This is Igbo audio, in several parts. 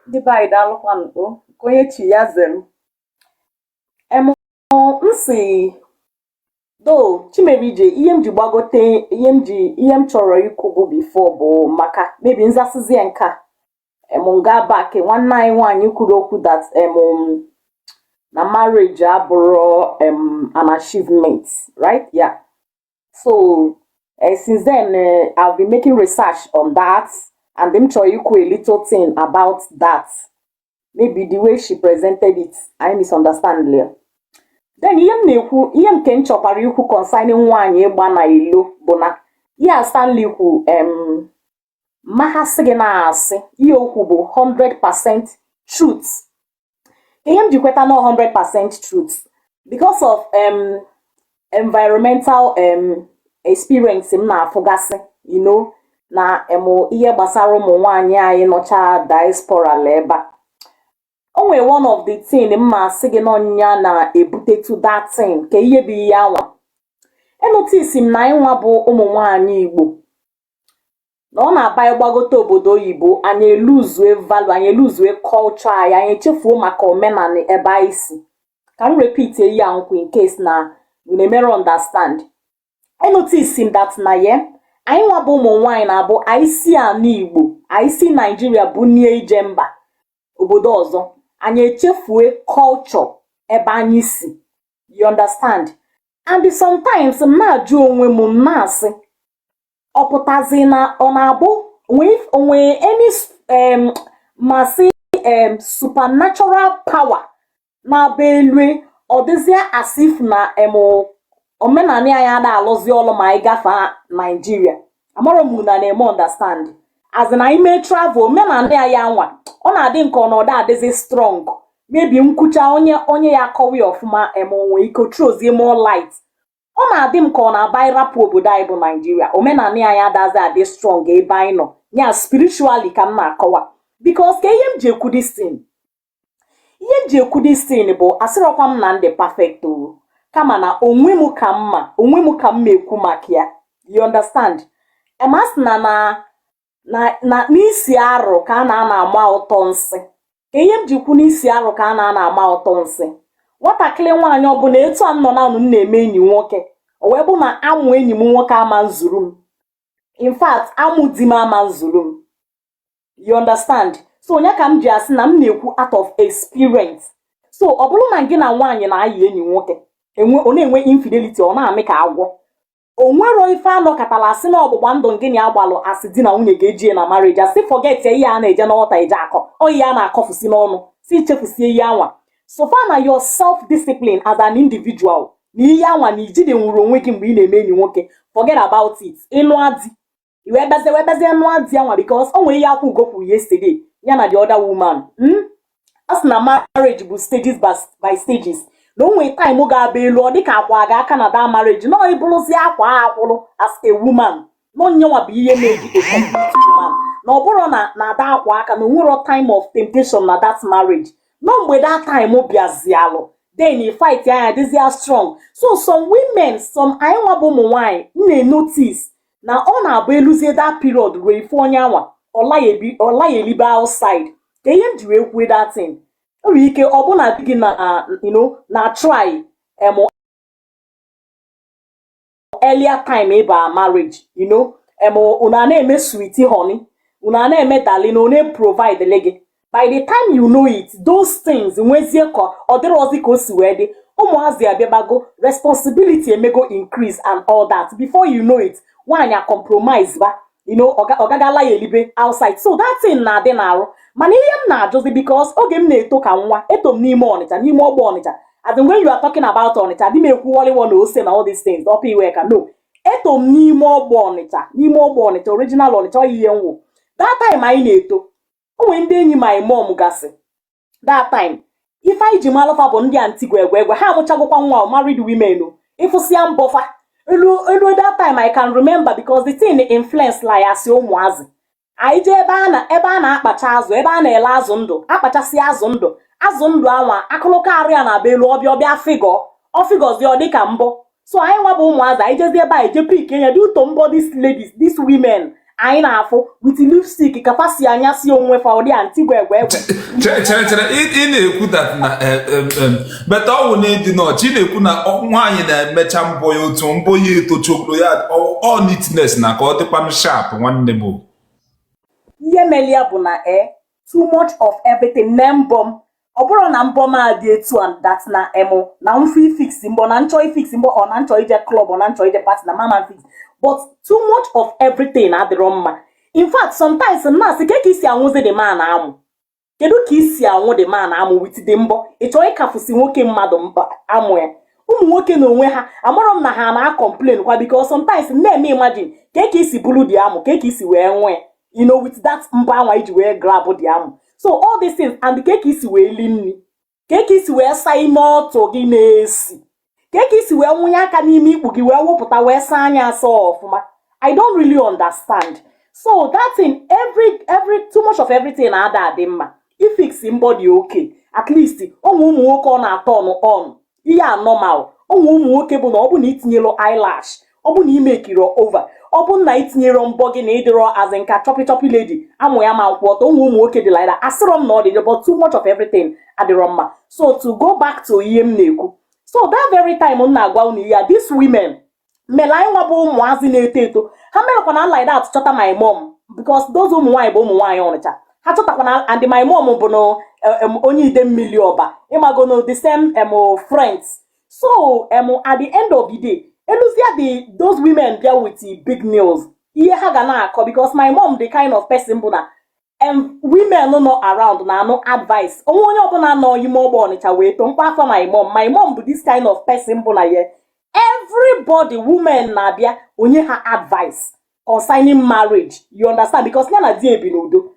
Ndị be anyị, daalụkwanụ o. Nke onye chi ya zere. M si do Chimerije, ihe m ji gbagote, ihe m ji, ihe m chọrọ ikwu bụ before bụ maka maybe nzasịzie nke a nga back. Nwanne anyị nwaanyị kwuru okwu that na marriage abụrụ an achievement, right? Yeah. So since then, I've been making research on that and m chọrọ ikwu a little thing about that. Maybe the way she presented it, I misunderstand ya. Then ihe m na-ekwu, ihe nke m chọkwara ikwu concerning nwaanyị ịgba na ilo bụ na ya Stanley kwu mahasị gị na-asị ihe okwu bụ 100% truth. Ihe m ji kweta na 100% truth, because of environmental experience m na-afụgasị na ihe gbasara ụmụ nwaanyị anyị nọcha diaspora la ebe a. O nwere one of the thing m ma asị gị n'ọnyịnya na-ebutetu that thing ka ihe bụ ihe anwa enotice m na anyị nwa bụ ụmụ nwaanyị Igbo na ọ na-aba ịgbagote obodo oyibo, anyị eluzue value anyị, eluzue culture anyị, anyị echefuo maka omenala ebe anyị si. Ka m repeat ihe a nkwu in case na unu emere understand. Enotice m that na ye anyị nwa bụ ụmụ nwaanyị na-abụ anyị si ala Igbo, anyị si Naijiria bunie ije mba obodo ọzọ, anyị echefue culture ebe anyị si, you understand? And sometimes m na-ajụ onwe m, m na-asị, ọ pụtazi na ọ na-abụ onwe any masị supernatural power na-aba elue, ọ dịzịa as if na omenala anyị ada alụzi ọlụ ma anyị gafee Naijiria. Amarọ m na na-eme understand. As in, anyị mee travel, omenala anyị anwa ọ na-adị nke ọnọdụ adịzi strong. Maybe nkwucha onye onye ya akọwa ya ọfụma onwe ike throw more light. Ọ na-adị m ka ọ na-aba ịrapụ obodo anyị bụ Naijiria, omenala anyị adazi adị strong ebe anyị nọ ya spiritually ka m na-akọwa. Because ka ihe m ji ekwu this thing, ihe m ji ekwu this thing bụ, asịrọkwa m na ndị perfect o, kama na onwe m ka mma, onwe m ka m ekwu maka ya, you understand? Amasị na na na na n'isi arụ ka a na-ana ama ụtọ nsị. Ka ihe m ji kwu n'isi arụ ka a na-ana ama ụtọ nsị, nwatakịrị nwaanyị ọbụla etu a m nọ na m na-eme enyi nwoke, o wee bụ na amụ enyi m nwoke ama nzuru m, in fact amụ di m ama nzuru m, you understand? So onye ka m ji asị na m na-ekwu out of experience. So ọ bụrụ na gị na nwaanyị na-ayị enyi nwoke, enwe ọ na-enwe infidelity, ọ na-amị ka agwọ, o nwero ife anọkọtara asị na ọgbụgba ndụ gị na agbalụ asị di na nwunye ga-eji na marriage, asị forget ihe a na-eje n'ọta eje akọ ọ, ihe a na-akọfusi n'ọnụ si chefusie ihe anwa. So far na your self discipline as an individual na ihe anwa na ijide nwuru onwe gị mgbe ị na-eme enyi nwoke, forget about it. Ịnụ di wee bezie nụa di anwa, because o nwere ihe akwa ugo kwuru yesterday ya na the other woman, A sị na marriage bụ stages by stages, na o nwere time ga-abịa elu ọ dịka akwa ga aka na that marriage na ịbụrụzi akwa akwụrụ as a woman na onyenwa bụ ihe na-eji a complete woman, na ọ bụrụ na na ada akwa aka na onwero time of temptation na that marriage, no. Mgbe that time bịazialụ, then you fight anya dịzia strong. So some women, some anyị nwa bụ ụmụ nwanyị m na-enotice na ọ na-abụ eluzie that period ruo ife onye anwa ọ elibe outside. Ka ihe m ji wee kwue that thing, o nwere ike ọ bụ na di gị na na try earlier time ịba marriage, unu a na-eme sweet honey, unu a na-eme darling, unu provide gị. By the time you know it, those things nwezie ka ọ dịrọzi ka o si wee dị, ụmụazị abịabago, responsibility emego increase and all that. Before you know it, nwaanyị a compromise ba, ọ gagala ya elibe outside. So that thing na-adị n'arụ. Mana ihe m na-ajụzi, because oge m na-eto ka nwa, eto m n'ime Ọnịcha, n'ime ọgba Ọnịcha. As in, when you are talking about Ọnịcha, adị m ekwu wọliwọ na ose na all these things ọpa iwe ka no. Eto m n'ime ọgba Ọnịcha, n'ime ọgba Ọnịcha, original Ọnịcha. Ọ ihe nwụ that time anyị na-eto, o nwere ndị enyi my mom gasị that time. Ife anyị ji malụfa bụ ndị aunty gwegwe egwe ha amụchagokwa nwa, married women o ịfụsịa mbọfa elu elu. That time I can remember, because the thing influence like asị ụmụazị anyị jee ebe a na-akpacha azụ, ebe a na-ele azụ ndụ, akpachasị azụ ndụ, azụ ndụ anwa akụlụkọ arụ ya na-abịa elu ọbịa ọbịa figọ ọfigọzi, ọ dịka mbọ. So anyị nwa bụ ụmụazị, anyị jezi ebe a eje pick ya dị ụtọ mbọ. These ladies, these women Anyị na-afụ with lipstick ka fa si anyasị onwe fa, ụdị aunty gwegwe egwe. Chere, chere, chere, ị na-ekwu that na but ọ wụ na ịdị n'ọchị, ị na-ekwu na nwaanyị na-emecha mbọ ya, otu mbọ ya etochogoro ya, ọ neatness na ka ọ dịkwanụ sharp, nwanne m o. Ihe mere ya bụ na too much of everything na mbọ m, ọ bụrụ na mbọ m a dị etu a that na emu na mfu ifix mbọ, na nchọ ifix mbọ, ọ na nchọ ije club, ọ na nchọ ije party, na mama fix, but too much of everything adịrọ mma. In fact, sometimes m na-asị, ke ka isi anwụzi the man amụ? Kedu ka isi anwụ the man amụ with the mbọ? Ị chọọ ịkafusi nwoke mmadụ mba amụ ya. Ụmụ nwoke na onwe ha, amarọ m na ha na-complain kwa, because sometimes m na-eme imagine ka ka isi bulu dị amụ, ka ka isi wee nwee with that mbọ anwa iji wee grab dị amụ. So all these things, and ka ka isi wee li nri, ka ka isi wee saa ime ọtụ gị na-esi, ka ka isi wee wụnye aka n'ime ikpu gị wee wụpụta wee saa anya asa ọfụma, I don't really understand. So that thing, every too much of everything na-ada adị mma. Ifix mbọ dị okay, at least ụmụ ụmụ nwoke ọ na-atọ ọnụ on ihe a normal. Ụmụ ụmụ nwoke bụ na ọ bụ na itinyelu eyelash, ọ bụ na imekiri over, ọ bụ na itinyere mbọ gị na ịdịrọ as nka chọpị chọpị lady, amụ ya ma nkwụ ọtọ. Ụmụ ụmụ nwoke dị like that. Asịrọ m na ọ dị, but too much of everything adịrọ mma. So to go back to ihe m na-ekwu, so that very time m na-agwa unu ya, these women mere anyị nwa bụ ụmụazị na-eto eto, ha merekwana like that chọta my mom, because those ụmụ nwaanyị bụ ụmụ nwaanyị Ọnịcha. Ha chọtakwana, and my mom bụ na onye ide mmiri ọba, ịmago, the same friends. So at the end of the day, eluzia the those women bịa with the big nails, ihe ha ga na-akọ, because my mom, the kind of person bụ na women nọ around na-anụ advice onwe onye ọbụla nọ ime ọgba Ọnịcha wee too mkpa afọ. My mom bụ this kind of person bụ na ya everybody women na-abịa onye ha advice concerning marriage, you understand, because ya na di ebi n'udo.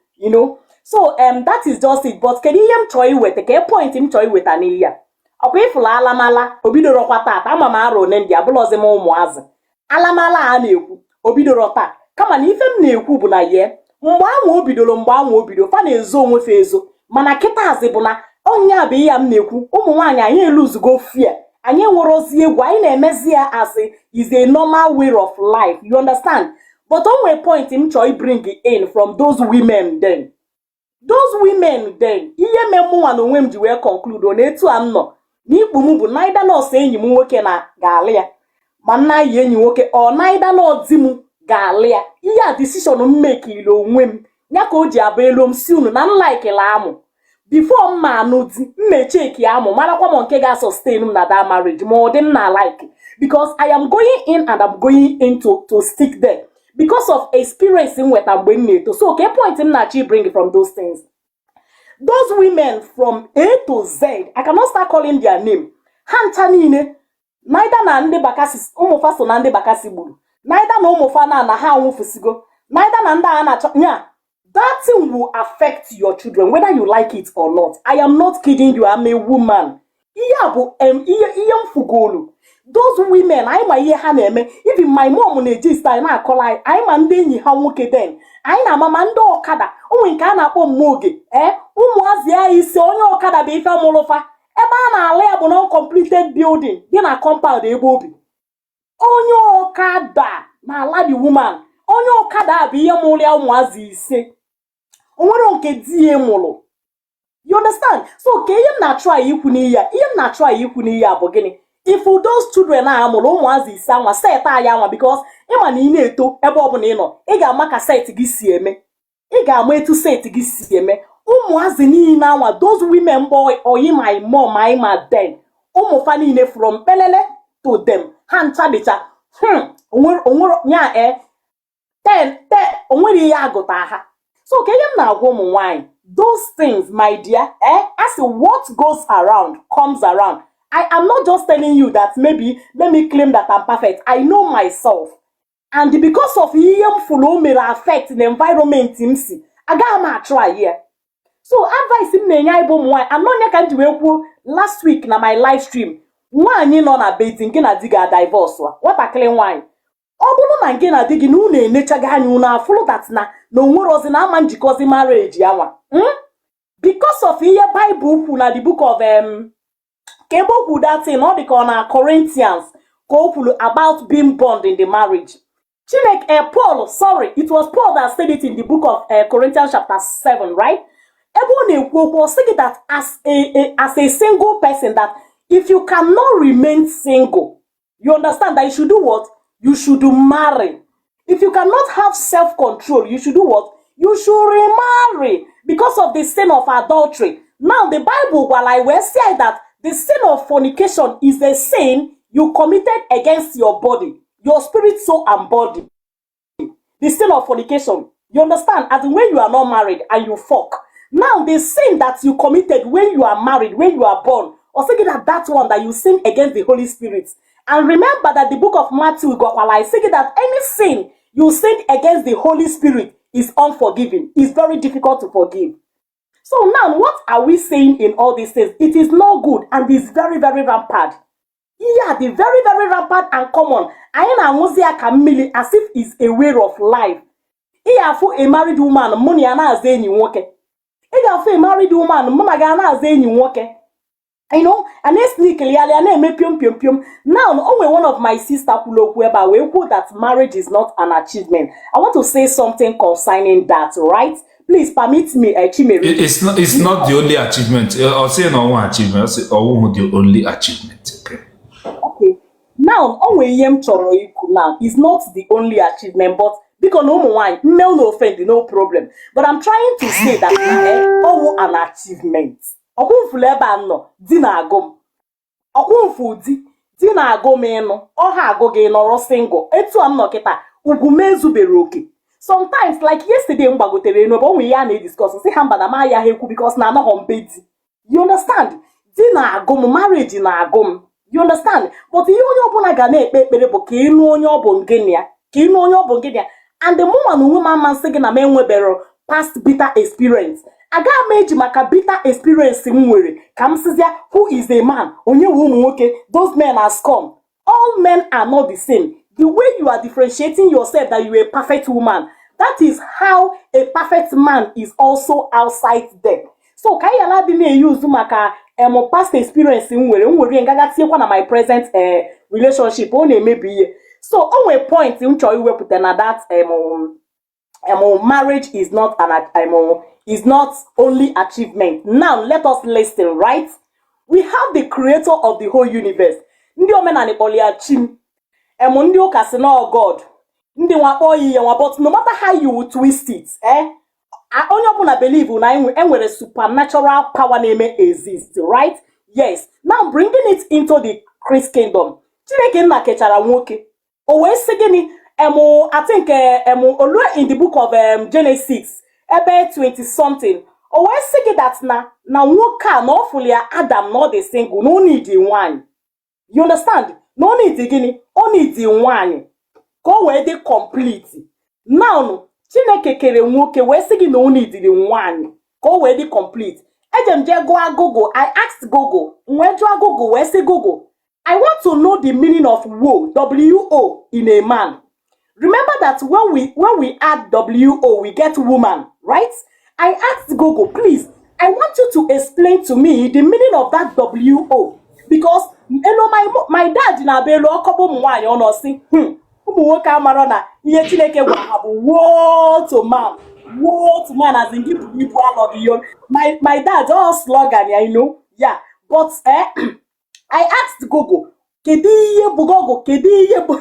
So that is just it. But kedu ihe m chọọ iweta, ka point m chọọ iweta n'ihe a? Ọkwa ịfụla alamala obidorokwa tata. Ama m arọ one ndị abụlọzi m ụmụazị. Alamala a na-ekwu obidoro taa, kama na ife m na-ekwu bụ na ye mgbe anwa o bidoro, mgbe anwa o bido, fa na-ezo onwe fa ezo, mana kịtazi bụ na ọnya bụ ihe m na-ekwu. Ụmụ nwaanyị anyị eluzugo fear, anyị enwerozi egwu, anyị na-emezi ya as is a normal way of life, you understand? But o nwere point m chọọ bring in from those women then. Those women then, ihe mee mụnwa na onwe m ji wee conclude na etu a m nọ n'ikpu m bụ neither nọọsụ enyi m nwoke na ga-alụ ya, ma nna yi enyi nwoke ọ neither nọ di m ga-alụ ya. Ihe a decision m mekiri onwe m ya ka o ji abụ elu m si unu na m likela amụ. Before m ma anụ di, m mecheki amụ, marakwa m nke ga-sustain m na that marriage, ma ọ dị m na like, because I am going in and I'm going in to stick there because of experience m nweta mgbe m na-eto. So ke point m na-achọ bring from those things, those women from A to Z, I cannot start calling their name, ha ncha niile, neither na ndị Bakassi, ụmụfa so na ndị Bakassi gburu, neither na ụmụfa na ha anwụfusigo, neither na ndị a na-achọ nya. That thing will affect your children whether you like it or not. I am not kidding you, I'm a woman. Ihe a bụ ihe m fugolu. Those women, anyị ma ihe ha na-eme. Even my mom na-eji style na-akọla anyị. Anyị ma ndị enyi ha nwoke then, anyị na-ama ma ndị ọkada ụmụ nke a na-akpọ mmoge ee ụmụazị ya isi onye ọkada bụ ife mụrụfa. Ebe a na-ala ya bụ non-completed building dị na compound ebe obi. Onye ọkada na-ala the woman, onye ọkada a bụ ihe mụrụ ya ụmụazị 5, onwere nke di ya mụrụ, you understand? So ka ihe m na-achọ anyị ikwu n'ihe a, ihe m na-achọ anyị ikwu n'ihe a bụ gịnị? If those children a mụrụ ụmụazị 5 anwa set anyị anwa, because ịma na ị na-eto, ebe ọbụla ị nọ, ị ga-ama ka set gị si eme, ị ga-ama etu set gị si eme. Ụmụazị niile anwa those women bụ oyi my mom, anyị ma then ụmụfa niile from kpelele to them, ha ncha dịcha onwere ya ten ten, onwere ihe agụta ha. So ka ihe m na-agwa ụmụ nwanyị, those things, my dear, as what goes around comes around. I am not just telling you that maybe let me claim that I'm perfect. I know myself, and because of ihe m fụrụ o mere affect na environment m si, agaghị m atry ya. So advice m na-enye anyị bụ ụmụ nwaanyị anọ ya ka m ji wee kwuo last week na my live stream, nwaanyị nọ na be di, nke na di ga-divorce nwatakịrị nwaanyị, ọ bụrụ na nke na di gị na unu enechaghị anya, unu afụrụ that na onwerozi na ama njikọzi marriage ya nwa, Because of ihe Bible kwu na the book of ka ebe o kwuru that thing, ọ dị ka ọ na Corinthians ka o kwuru about being bond in the marriage. Chineke, Paul, sorry, it was Paul that said it in the book of Corinthians chapter 7, right? Ebe ọ na-ekwu okwu, ọ sị gị that as a single person, that if you cannot remain single, you understand that you should do what? You should marry. If you cannot have self-control, you should do what? You should remarry because of the sin of adultery. Now, the Bible, while I will say that the sin of fornication is a sin you committed against your body, your spirit, soul, and body. The sin of fornication. You understand? As in when you are not married and you fuck. Now, the sin that you committed when you are married, when you are born, or saying that that one that you sin against the Holy Spirit. And remember that the book of Matthew, I saying that any sin you sin against the Holy Spirit is unforgiving. It's very difficult to forgive. So now, what are we saying in all these things? It is not good and it's very, very rampant. Ihe a dị very, very rampant and common. Anyị na-aṅụzi ya ka mmiri, as if it's a way of life. Ị ga-afụ a married woman, mụ na ya na-aza enyi nwoke. Ị ga-afụ a married woman, mụ na gị na-aza enyi nwoke. And sneak ya ya na-eme piom piom piom. Now, o nwere one of my sister kwuru okwu ebe a wee kwuo that marriage is not an achievement. I want to say something concerning that, right? Please permit me, Chimere. It's not the only achievement. Ọ sị na ọnwụ achievement, ọ sị ọwụhụ the only achievement. Okay. Okay. Now, o nwere ihe m chọrọ ikwu now. It's not the only achievement, but biko na ụmụ nwanyị mme unu offend, no problem. But I'm trying to say that na ọwụ an achievement. Ọkwụmfụlụ ebe a m nọ, di na-agụ m. Ọkwụmfụ di, di na-agụ m ịnụ, ọha agụ gị nọrọ single. Etu a m nọ kịta, ugwu m ezubere oke. Sometimes, like yesterday, m gbagotere enu ebe o nwere ihe a na-ediscuss, sị ha mba, na m ya ha ekwu because na anọghọ m be di. You understand? Di na-agụ m, marriage na-agụ m. You understand? But ihe onye ọbụla ga na-ekpe ekpere bụ ka ịnụ onye ọ bụ ngịnị ya, ka ịnụ onye ọ bụ ngịnị ya. And mụnwa na onwe m ama nsị gị na m enwebero past bitter experience. Agaghị m eji maka bitter experience m nwere ka m sịzịa who is a man, onye nwe ụmụ nwoke, those men are scum. All men are not the same. The way you are differentiating yourself that you are a perfect woman, that is how a perfect man is also outside there. So ka anyị ghara dị na-eyuzu maka em past experience m nwere ngaga tinyekwa na my present relationship, ọ na-emebi ihe. So o nwere point m chọrọ iwepụta na that marriage is not only achievement. Now let us listen, right? We have the creator of the whole universe. Ndị omenala kpọrọ ya Chim. Em ndị ụka si na God. Ndị nwa kpọọ ya ihe nwa, but no matter how you will twist it, eh? Onye ọbụla believe na enwere supernatural power na-eme exist, right? Yes. Now bringing it into the Christ kingdom. Chineke nna kechara nwoke. O wee sị gịnị? I think olu in the book of Genesis, ebe 20 something. O wee sị gị that na nwoke a na ọ fụrụ ya Adam na ọ dị single, na ọ need nwaanyị. You understand? Na ọ need gịnị? Ọ need nwaanyị ka o wee dị complete. Now, Chineke kere nwoke wee sị gị na ọ neediri nwaanyị ka o wee dị complete. Eje m jee gụọ Google. I asked Google, m wee jụọ Google wee sị Google, I want to know the meaning of wo, W-O, in a man. Remember that when we add W-O, we get woman, right? I asked Google, please, I want you to explain to me the meaning of that W-O because my dad na-abịa elu ọkọbụ ụmụ nwaanyị ọ nọ sị, ụmụ nwoke amarọ na ihe Chineke gwara ha bụ woe to man, woe to man, as in gị buru ibu alọ gị yo. My dad all slogan ya, yeah, but I asked Google, kedu ihe bụ Google, kedu ihe bụ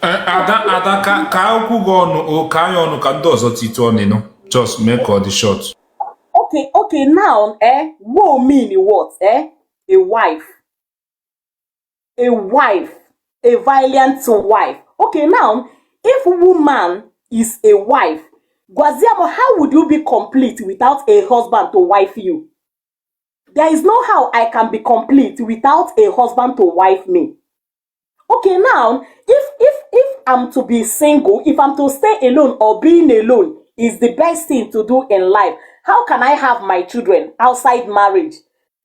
Ada, Ada, ka okwu gị ọnụ o ka anyị ọnụ ka ndị ọzọ titụ ọnụ ịnụ. Just mee ka ọ dị short. Okay, now, woe mean what? Eh? A wife. A wife. A violent wife. Okay, now, if woman is a wife, Gwaziamo, how would you be complete without a husband to wife you? There is no how I can be complete without a husband to wife me. Okay, now, if I'm to be single, if I'm to stay alone or being alone is the best thing to do in life, how can I have my children outside marriage?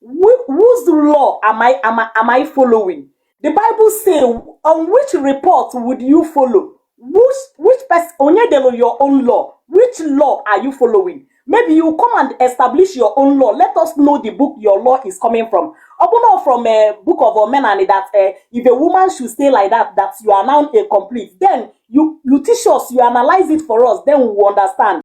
Whose law am I following? The Bible say, on which report would you follow? Which person onye delu your own law? Which law are you following? Maybe you come and establish your own law. Let us know the book your law is coming from. Ọ bụ na from a book of omenani that if a woman should stay like that, that you are now a complete, then you teach us, you analyze it for us, then we will understand.